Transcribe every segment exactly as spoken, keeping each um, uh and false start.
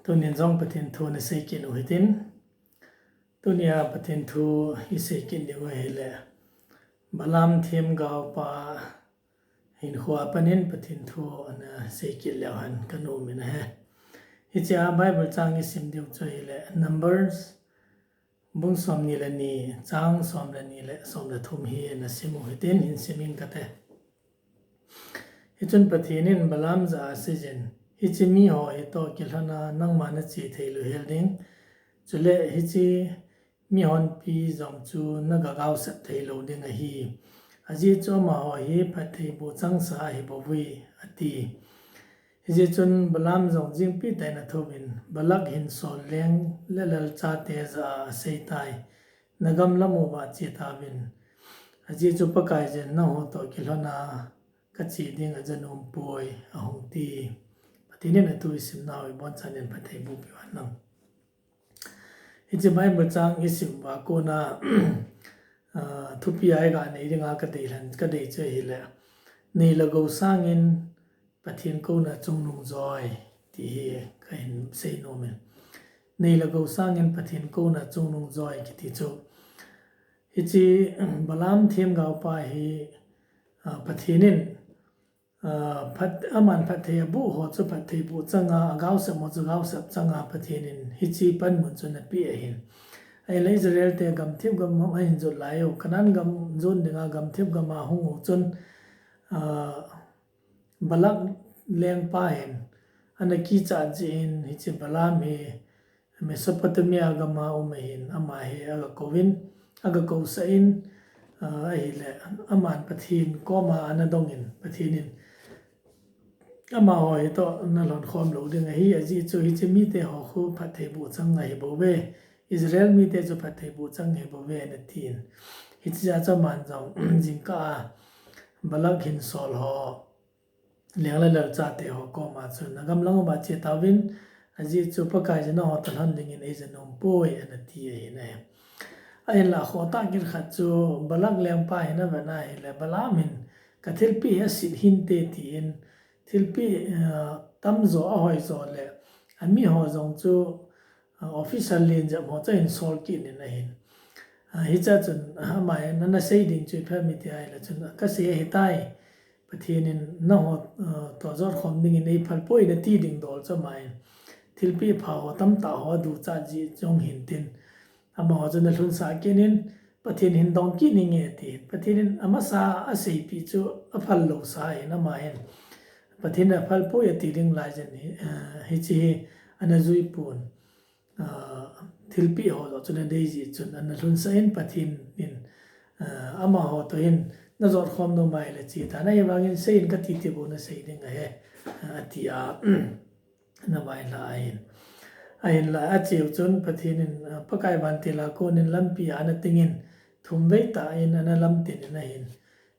Tunin jong Pathen thu na sei kit u hitin. Tunia Pathen thu i sei kit diu ahile, Balaam themgaopa hinkho a panin Pathen thu ana sei kit leu hen ka nom in ahi. Hichea Bible chang i sim diu chu ahile, Numbers bung somni le ni, chang som le ni le som le thum hi na sim u hitin, hin sim ing kate. Hichun Pathen in Balaam jah a aseiyin, Hiche miho hitoh kilhona nangma na che thei lou hel ding, chule hiche mihonpi jong chu na ga gaosap thei lou ding ahi. Ajeh chu amaho hi phattheiboh changsa ahi bouve, ati. Hijeh chun Balaam jong jingpi tah in athouvin, Balak hinsol leng le lalchate jah a aseitai, Na gam lam uva che tauvin, ajeh chu Pakaiyin nangho toh kilhona ka che ding aja nom poi, ahung ti. Pathen in athu i simnau hi abonchan in phattheiboh peh hen lang. Hiche Bible chang i sim uva kona, ah, thupi a i ga nei dinga ka dei lhan, ka dei chu ahile, Nei le gou sangin Pathen kouna chungnung joi, ti hi ka hin sei nom in. Nei le gou sangin Pathen kouna chungnung joi kiti chu, hiche Balaam themgaopa hi, ah, Pathen in, ah, phat-, aman phatthei aboh ho chu phattheiboh changa, agaosap ho chu gaosap changa Pathen in hiche panmun chu ana peh ahin. Ahinla Israel te gamthip gam ahin jot lai u, Canaan gam jon dinga gamthip gam a ahung u chun, ah, Balak lengpa hin ana kichat jeh in hiche Balaam hi Mesopotamia gam a um ahin, ama hi aga kouvin, aga kousah in, ah, ahile aman Pathen koma ana dongin, Pathen in amaho hitoh na lhon khom lou ding ahi, ajeh chu hiche mite ho khu phattheiboh chang ahi bouve, Israel mite chu phattheiboh chang ahi bouve, ana tin. Hichea chu aman jong jingkah a Balak hinsol ho, leng le lalchate ho koma chun, Na gam lang uva che tauvin, ajeh chu Pakaiyin nangho toh lhon dingin eija nom poi, ana ti ahi nai. Ahinla akhoh tah kit khat chu Balak lengpa hin avet na ahile, Balaam hin ka thilpeh hi asit hinte tin, thilpeh, eh, tamjo ahoijo le, amiho jong chu, ah, officer len jep ho chu ahin sol kit in ahin. Ah, hichea chun, ah, ama hin ana sei ding chu ipi ham iti ahile chun, ka sei ahitai. Pathen in nangho, ah, toh jot khom dingin eiphal poi nati ding dol chu ama hin. Thilpeh pha ho tamtah ho aduchat jeh jong hintin. Amaho chu ana lhunsah kit in, Pathen hin dong kit inge ati. Pathen in amasa aseipeh chu aphal lou sa hin ama hin. Pathen in aphal poi ati ding laiyin hi, ah, hiche hi ana jui pon. Ah, thilpeh ho joh chu ana dei jeh chun ana lhunsah in Pathen in, ah, amaho toh hin na jot khom nom ahile che tan, ahivangin sei in kati ti bou na sei ding ahi, ah, ati a, ana vailhah ahin. Ahinla acheu chun Pathen in, ah, Pakai vantil a konin lampi a ana tingin thumvei tah in ana lamtin in ahin.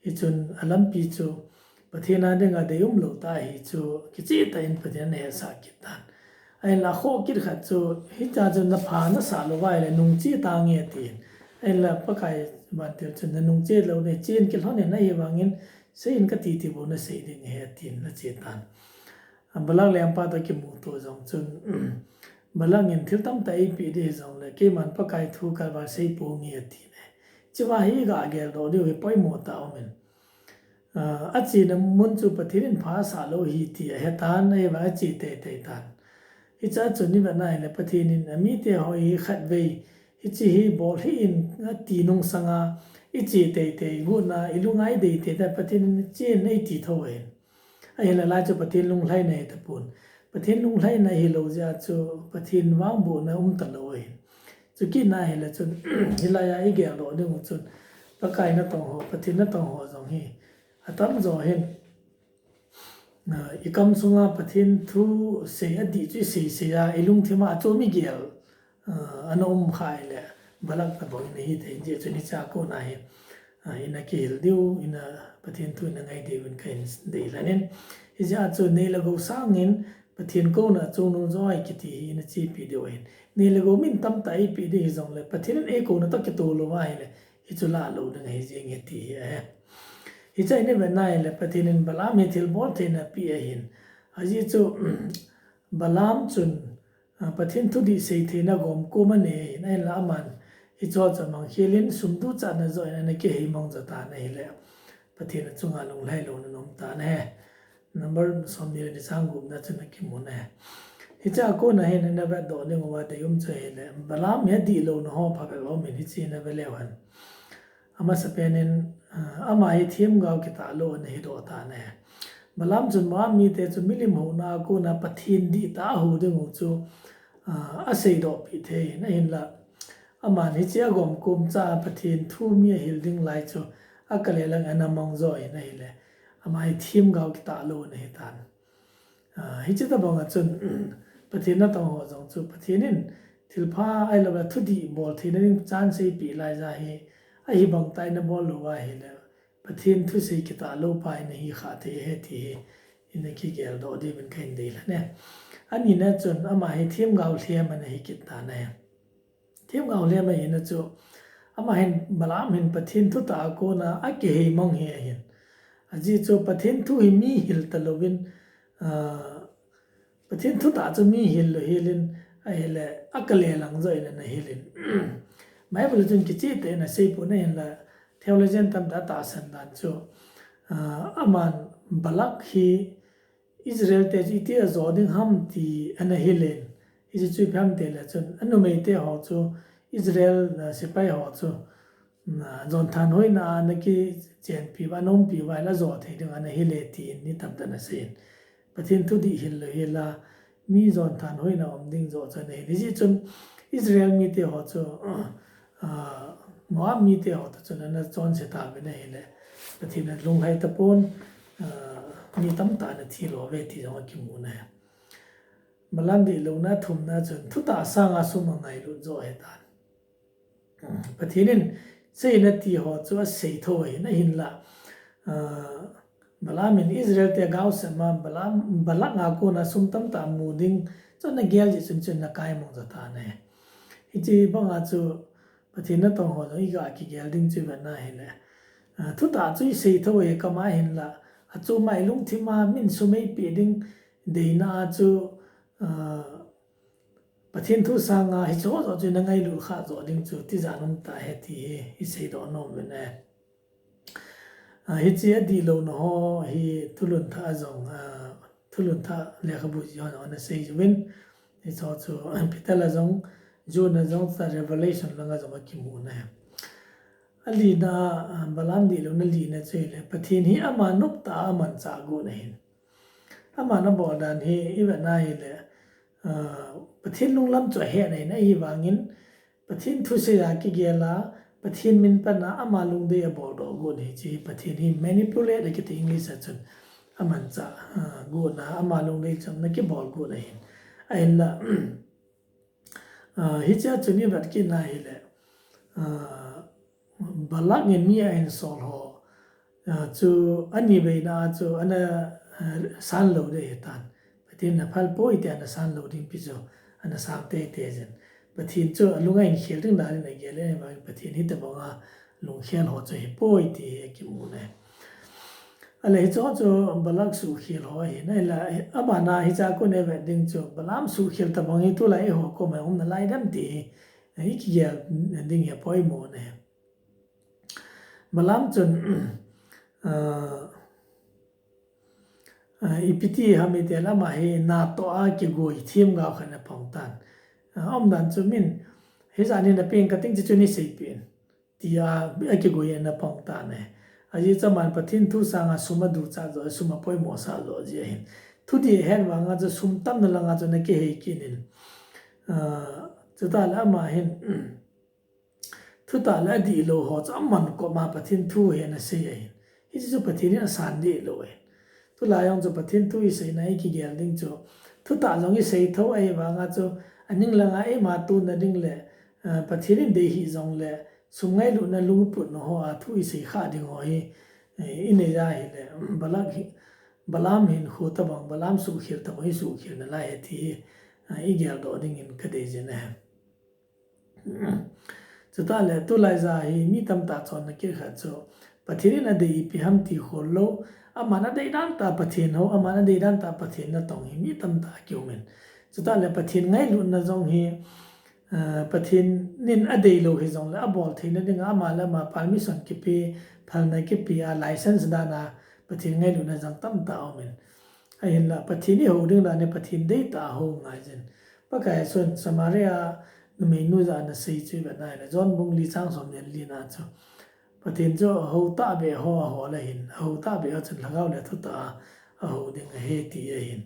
Hichun alampi chu Pathen a dinga deium lou tah ahi chu kicheh tah in Pathen in ana hetsah kit tan. Ahinla akhoh kit khat chu, Hitia chu na pha nasah lou va ahile nungche tange, atin. Ahinla Pakai vantil chun, Na nungche lou nahi, chen kilhon in, ahivangin sei in kati ti bou nasei ding ahi, atin, ana che tan. Balak lengpa toh kimuto jong chun, Balak in thil tamtah eipeh ding hijongle, keiman Pakai thu kahin sei ponge, atin. Hichea hi ga geldoh diu hi poimo tah aumin. Ah, achena mun chu Pathen in pha asah lou ahi ti ahetan, ahivangin ache teitei tan. Hichea chun ivet na ahile Pathen in amite ho hi khatvei, hiche hi bol hih in ati nung sanga, iche teitei, gotna, ilunga idei teitei, Pathen in chen eiti thou ahin. Ahinla lai chu Pathen lunglhaina ahitapon. Pathen lunglhaina ahilou jeh a chu Pathen vangbohna umtalou ahin. Chukit na ahile chun, hilai a igeldoh dingu chun, Pakai natong ho, Pathen natong ho jong hi, atamjo hin, ah, ikam sunga Pathen thusei adih chu isei sei a, ilungthim a achom igel, ah, ana um kha ahile, Balak tobang in ahithei, hijeh chun hichea kona hi, ah, ina kihil diu, ina Pathen thu ina ngai diuvin kahin deilhen in. Hijeh a chu nei le gou sangin Pathen kouna chungnung joi kiti hi ina chepi diu ahin. Nei le gou min tamtah eipeh ding hijongle, Pathen in eikouna toh kitoh lou va ahile, hichu lah lou ding ahi jenge ti hi ahi. Hichea ina vet na ahile, Pathen in Balaam hi thilbol theina apeh ahin. Ajeh chu, Balaam chun, Pathen thudih sei theina gomkom anei ahin, ahinla aman hicheho chu amang khelin sum duchatna joh in ana kihei mang jo tan ahile, Pathen achunga lunglhai louna aum tan ahi. Number somni le ni chang gupna chun akimun ahi. Hichea kona hin ina vetdoh ding uva deium chu ahile, Balaam hi adihlouna ho phabep aumin, hiche ina ve leu hen. Amasapen in, ama hi themgao kitah lou ana hidoh tan ahi. Balaam chun Moab mite chu milim houna a kona Pathen dihtah a hou dingu chu aseidohpeh thei in, ahinla aman hiche agomkomcha a Pathen thu mi ahil ding lai chu akale lang ana mang jo in ahile, ama hi themgao kitah lou ana hitan. Hiche tobanga chun Pathen natong ho jong chu Pathen in thilpha ahiloule thudih bol theina ding chance eipeh laija hi, ahibang tah in abol lou ahile, Pathen thusei kitah lou pa in ahi khah thei ahi ti hi ina kigeldoh diuvin kahin deilhen e. Anina chun ama hi themgao lhem ana hi kit tan ahi. Themgao lhem ahina chu, ama hin, Balaam hin Pathen thutah a kona akihei mang hi ahin. Ajeh chu Pathen thu hi mi hil talouvin, Pathen thutah chu mi hil lou helin, ahile akale lang joh in ana hilin. Bible chun kichehtah in aseipon ahinla, theologian tamtah tahsan dan chu, aman Balak hi Israelte chu iti ajo ding ham ti ana hilin, hiche chu ipi ham tile chun anumeite ho chu Israel sepai ho chu jonthanhoina a ana kichenpi uva, ana umpi uva ahile ajo thei ding ana hile tin mi tamtah in aseiyin. Pathen thudih hil lou hela, mi jonthanhoina um ding joh chu ana hil. Hijeh chun Israel mite ho chu Moab mite ho toh chun ana chonse tauvin ahile, Pathen in alunglhai tapon, mi tamtah ana thilhauve ti jong akimun ahi. Balaam dihlouna athumna chun thutah sanga sum angailut joh ahitan. Pathen in sei in ati ho chu aseithou ahin, ahinla Balaam in Israelte gaosema Balak a kona sum tamtah mu ding chu ana gel jeh chun chu ana kaimang jo tan ahi. Hiche banga chu Pathen natong ho jong iga kigel ding chu ivetna hile, thutah chu iseithou ahi kama ahinla, achoma ilungthima min sum eipeh ding deina a chu Pathen thu sanga hicheho joh chu ina ngailut khah joh ding chu tijat umtah ahi ti hi iseidoh nom uvin ahi. Hiche adihlouna ho hi thulhun thah a jong, thulhun thah lekhabu jihon ana seiuvin, hicheho chu Peter a jong, John a jong, Revelation langa jong akimun ahi. Alina, Balaam dihlouna lina chu hile, Pathen hi ama noptah a amanchah got ahin. Aman abol dan hi ivetna hile, Pathen lunglam chu ahet ahin, ahivangin Pathen thusei a kigel a, Pathen min pan a ama lungdei aboldoh got ahi. Hiche hi Pathen hi manipulate akiti English a chun, amanchah gotna, ama lungdei chamna kibol got ahin. Ahinla hichea chun ivet kitna hile, Balak in mi ahinsol ho chu aniveina a chu ana san lou ding ahitan. Pathen in aphal poi tia ana san lou ding pi chu ana san teitei jin. Pathen chu alung ahin khel ding dan in agel in, ahivangin Pathen hitobanga lungkhel ho chu ahipoi ti hi akimun ahi. Ahile hicheho chu Balak suhkhel ho ahin, ahile abana hichea kon ivet ding chu Balaam suhkhel tobang hi tulai eiho koma um nalai dem ti hi ikigel ding hi apoimo ahi. Balaam chun ipi ti ham itile ama hi natoh a kigoi themgao khat ana pang tan. Aumdan chu min, hijat hi napeng kating, chuche chu neiseipeh in, tia akigoi ana pang tan ahi. Ajeh chu aman Pathen thu sanga sum aduchat joh, sum apoimosah joh jeh ahin. Thudih ahet vanga chu sum tamna langa chu ana kihei kit in, chutah le ama hin thutah le adihlou ho chu aman koma Pathen thu hi ana sei ahin. Hiche chu Pathen in asan dihlou ahin. Tulai jong chu Pathen thu iseina ikigel ding chu, thutah jong iseithou ahivanga chu, aning langa eima tonna ding le Pathen in dei hih jongle, sum ngailutna lungputna hoa thu isei khah ding ho hi inei ahile, Balaam hinkho tobang, Balaam suhkhel tobang isuhkhel nalai ahi ti hi igeldoh dingin kadei jin ahi. Chutah le tulai ja hi mi tamtah chonna kikhat chu, Pathen in adei ipi ham ti khol lou, aman adei dan tah Pathen ho, aman adei dan tah Pathen natong hi mi tamtah akiumin. Chutah le Pathen ngailutna jong hi, ah, Pathen in adei lou hijongle abol theina dinga ama le ama permission kipe, phalna kipe a license dan a Pathen ngailutna jong tamtah aumin. Ahinla Pathen ihou ding dan hi Pathen deitah a hou ngai jin. Pakai chun Samaria numeinu jah'a anasei chu ivet na ahile John bung li chang som le li na chu Pathen chu ahou tahbeh ho ahol ahin, ahou tahbeh ho chun lhagao le thutah a ahou ding ahi ti ahin.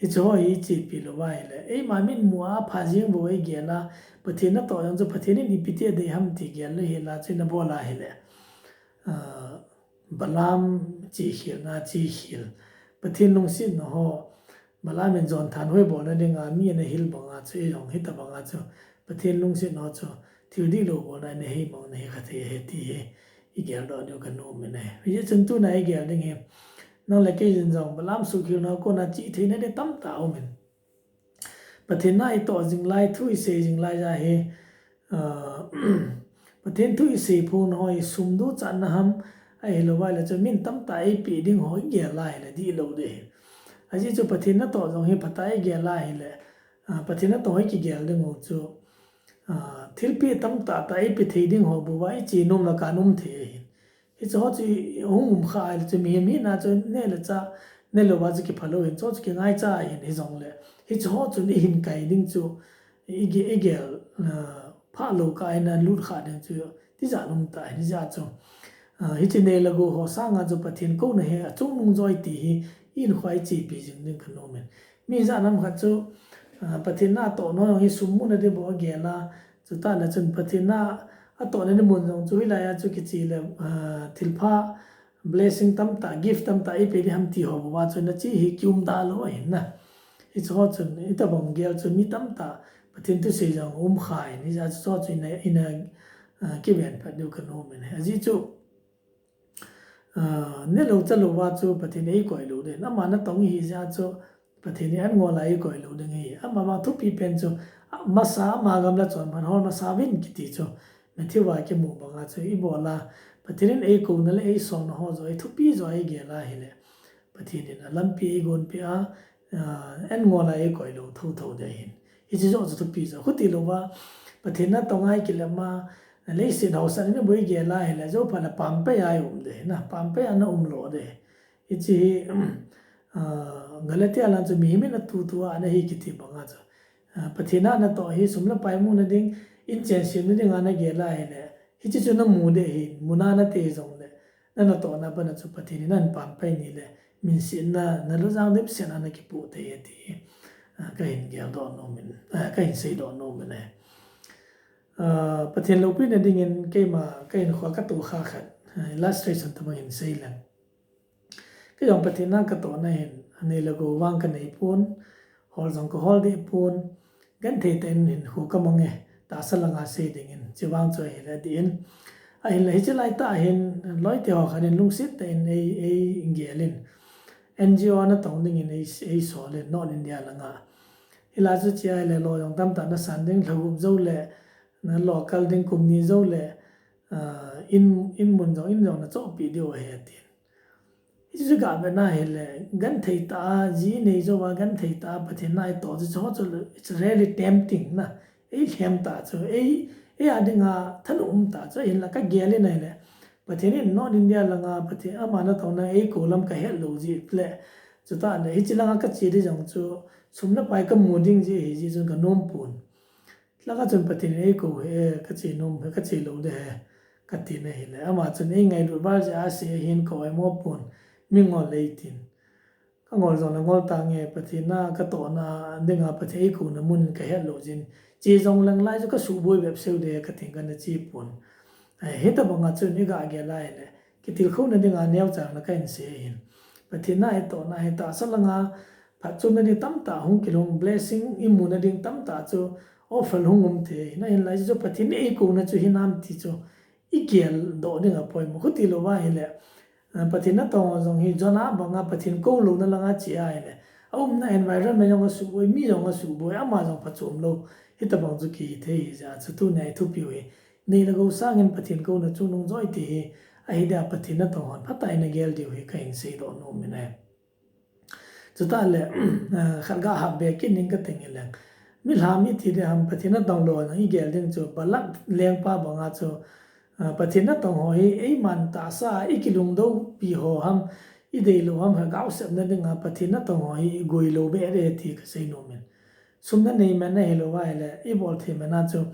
Hiche ho hi ichepi lou va ahile, eima mitmu a pha jeng bou eigel a, Pathen natoh jong chu Pathen in ipi ti adei ham ti gel lou hel a chu ina bol a ahile, ah, Balaam chekhel na chekhel, Pathen lungsetna ho, Balaam in John thanhoi bolna dinga mi ana hil banga chu, eijong hitobanga chu Pathen lungsetna ho chu thil dihlou bolna ina hei mong nahi kha thei ahi ti hi igeldoh diu kanom in ahi. Hijeh chun tuna igel ding hi, nang le kei jin jong Balaam suhkhelna kona che theina ding tamtah aumin. Pathen na itoh jing lai, thu isei jing lai jeh hi, ah, Pathen thu isei phongna ho hi sum duchatna ham, ahilou vai le chun min tamtah eipeh ding ho igel a ahile dihlou ding ahi. Ajeh chu Pathen natoh jong hi phatah a igel a ahile, ah, Pathen natoh hi kigel ding ho chu, ah, thilpeh tamtah tah eipeh thei ding ho bou va iche nom le kanom thei ahin. Hiche ho chu ihung um kha ahile chu mihem hina chu neh le chah, nehlou va chu kiphalou ahin, chu chu kingaicha ahin, hijongle hiche ho chun ihin kai ding chu ige-, igel, ah, phalou kah a ina lut kha ding chu tijat um tah ahin, hijeh chun, ah, hiche nei le gou ho sanga chu Pathen kouna hi achungnung joi ti hi ihinkhoa ichepi jing ding kanom in. Mi jat nam khat chu, ah, Pathen natohna jong hi sum muna ding bou agel a, chutah le chun Pathen na atohna ding mun jong chu hilai a chu kiche le, ah, thilpha, blessing tamtah, gift tamtah eipeh ding ham ti ho bou va chu nache hi kium da lou ahin na. Hiche ho chun, hitobang gel chun mi tamtah Pathen thusei jong um kha ahin, hijeh chun hiche ho chu ina, ina, ah, kiven phat diu kanom in ahi. Ajeh chu, ah, nehlou chalou va chu Pathen eikoi lou ding, ama natong ihi jeh chun Pathen in an ngol a eikoi lou ding ahi. Ama vang thupi pen chu, ah, masa ama gam le chonphat hol masa uvin kiti chu Matthew a kimu banga chu ibol a, Pathen in eikouna le eisolna ho joh hi thupi joh a igel a ahile, Pathen in alampi eigonpeh a, ah, an ngol a eikoi lou thotho ding ahin. Hiche joh chu thupi joh. Khuti lou va, Pathen natong a ikilem a, leiset haosa ni bou igel a ahile, jou phat le pampai a ium ding ahi na, pampai a na um lou ding ahi. Hiche hi, ah, Galatia lang chu mihem in atutu a ana hi kiti banga chu, ah, Pathen a natoh hi sum le pai muna ding, inchen semna dinga nagel a ahile, hiche chu namu ding ahin, muna nate jongle, na natohna bana chu Pathen in nahin pampai ni le, minsetna, na lujang dimset a nakipoh thei ahi ti hi, ah, kahin geldoh nom in, ah, kahin seidoh nom in ahi. Ah, Pathen loupina dingin keima kahinkhoa katoh kha khat, ah, illustration tobang hin sei leng. Kei jong Pathen na katohna hin, nei le gou vang kanei pon, hol jong kahol deh pon, genthei tah in hinkho kamang e, tahsa langa sei dingin, hiche vang chu ahile adih in. Ahinla hiche laitah hin, loite ho khat in lungset tah in ei, eigel in, N G O natong dingin ei, eisol in, North India langa. Hilai chu che ahile lou jong tamtah nasan ding, lhagup jou le, na local ding kum ni jou le, ah, in, in mun jong, in jong nachohpeh diu ahi atin. Hichu chu gah vetna ahile, genthei tah a, ji nei jouva genthei tah a Pathen na itoh chu, chu chu, it's really tempting na. Eilhem tah chu, ei, ei a dinga thanom um tah chu, ahinla kagel in ahile, Pathen in North India langa, Pathen ama natongna eikou lam kahet lou jeh le, chutah le, hiche langa kache ding jong chu, sum le pai kamu ding jeh ahi jeh chun kanom pon. Langa chun Pathen in eikou hi, kache nom hi, kache lou ding ahi, katin ahile. Ama chun eingailut val jeh a asei ahin, ka oimo pon, mi ngol eitin. Kangol jongle ngol tange, Pathen na katohna dinga Pathen eikouna mun kahet lou jeh in. Che jongleng lai chu kasuhboi bep seu ding ahi katin kana che pon. Ai, hitobanga chun igah gel a ahile, kitilkhouna dinga neocha na kahin sei ahin. Pathen na itohna hi tahsa langa phatchomna ding tamtah hung kilhung, blessing imuna ding tamtah chu offer hung um thei ahin, ahinla hichu Pathen in eikouna chu hinam ti chu igeldoh ding apoimo. Khuti louva ahile, ah, Pathen natong ho jong hi Jonah banga Pathen koulouna langa che ahile, aumna environment jong asuhboi, mi jong asuhboi, ama jong phachom lou, hitobang chu kihithei ahi jeh a chu tunia ithupiu hi, nei le gou sangin Pathen kouna chungnung joi ti hi, ahi dia Pathen natong hon phatah in nagel diu hi kahin seidoh nom in ahi. Chutah le, ah, khat ga hap be kit ning ka ting ileng. Milham iti ding ham, Pathen natong lou na igel ding chu, Balak lengpa banga chu, ah, Pathen natong ho hi, eiman tahsa, ikilungdoupi ho ham, ideilou ham, kha gaosepna dinga, Pathen natong ho hi, igoi lou be re ti ka seinom in. Sum nanei man nahilou va ahile, ibol thei man a chu,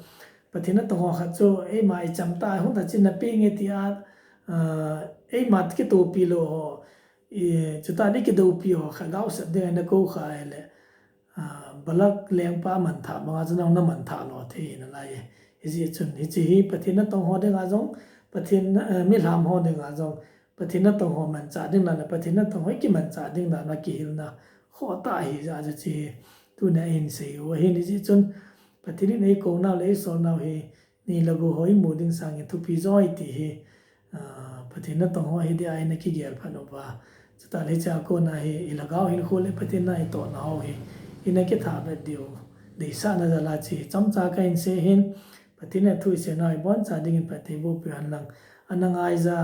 Pathen natong ho khat chu, eima icham ta, hung ta chin napeng e ti a, ah, eima kitopi lou ho, i, chutah le kidoupi ho, kha gaosep ding a nakou kha ahile, ah, Balak lengpa manthah banga chu nang namanthah lou thei nalai e. Hijeh chun, hiche hi Pathen natong ho dinga jong, Pathen, ah, milham ho dinga jong, Pathen natong ho manchah ding dan le, Pathen natong ho kimanchah ding dan a kihilna khoh tah ahi jeh a chu hiche hi tunia hin sei u ahin, hijeh chun Pathen in eikou nau le eisol nau hi, nei le gou ho imu ding sangin thupi jo ahi ti hi, ah, Pathen natong ho hi dia ina kigel phat uva. Chutah le hichea kona hi ilhagao hinkho le Pathen na itohna ho hi ina kitha vet diu deisahna jal a hiche hi chomcha kahin sei ahin, Pathen in athu isei nau hi iboncha dingin phatthei boh peh hen lang, ana ngai ja,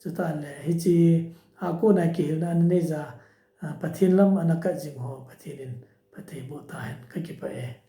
chutah le hichea kona kihilna ana nei ja, ah, Pathen lam ana kat jing ho Pathen in phatthei boh tahen, kakipah e.